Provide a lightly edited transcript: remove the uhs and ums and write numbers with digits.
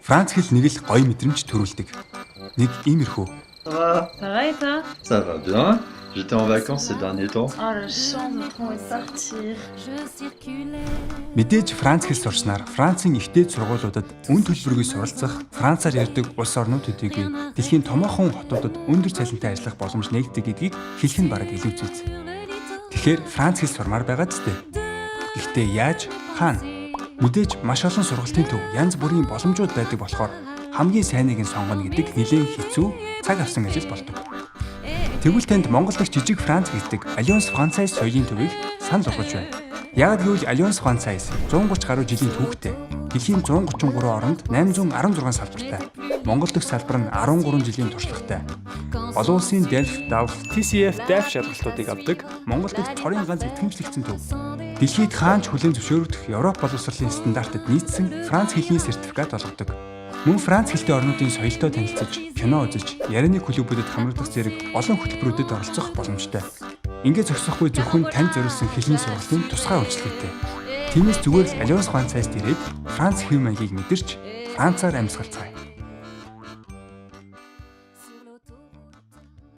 Франц хэл нэг л гоё мэдрэмж төрүүлдэг. Нэг иймэрхүү. Ça va? Ça va et toi? Ça va bien. J'étais en vacances ces derniers temps. Oh, la chance de trop envie de partir. Мэдээж Франц хэл сурснаар Францын их дээд сургуулиудад үн төлбөргүй суралцах, Францаар ярьдаг улс орнууд төдийгүй дэлхийн томоохон хотуудад өндөр цалинтай ажиллах боломж нээгддэг гэдгийг хэлэх нь бараг илүү зүйц. Тэгэхээр Франц хэл сурмаар байгаа ч дээ. Гэхдээ яаж, хаана? Мэдээж маш олон сургалтын төв, янз бүрийн боломжууд байдаг болохоор хамгийн сайныг нь сонгоно гэдэг нэлээн хэцүү, цаг авсан ажил болдог. Тэгвэл танд Монгол дахь жижиг Франц гэдэг Alliance Française соёлын төвийг санал болгож байна. Яагаад гэвэл Alliance Française 130 гаруй жилийн түүхтэй. Дэлхийн 133 оронд 816 салбартай. Монгол дахь салбар нь 13 жилийн туршлагатай. Олон улсын DELF, DALF, TCF, DAF шалгалтуудыг авдаг Монгол дахь цорын ганц итгэмжлэгдсэн төв. Дэлхийд хаана ч хүлээн зөвшөөрөгдөх Европ боловсролын стандартад нийцсэн Франц хэлний сертификат олгодог. Мөн Франц хэлтэй орнуудын соёлтой танилцаж, кино үзэж, ярианы клубүүдэд хамрагдах зэрэг олон хөтөлбөрүүдэд оролцох боломжтой. Ингээд зогсохгүй, зөвхөн танд зориулсан хэлний сургалтын тусгай үйлчилгээтэй. Тиймээс зүгээр л Alliance Française ирээд Франц хэв маягийг мэдэрч, Францаар амьсгалцгаая.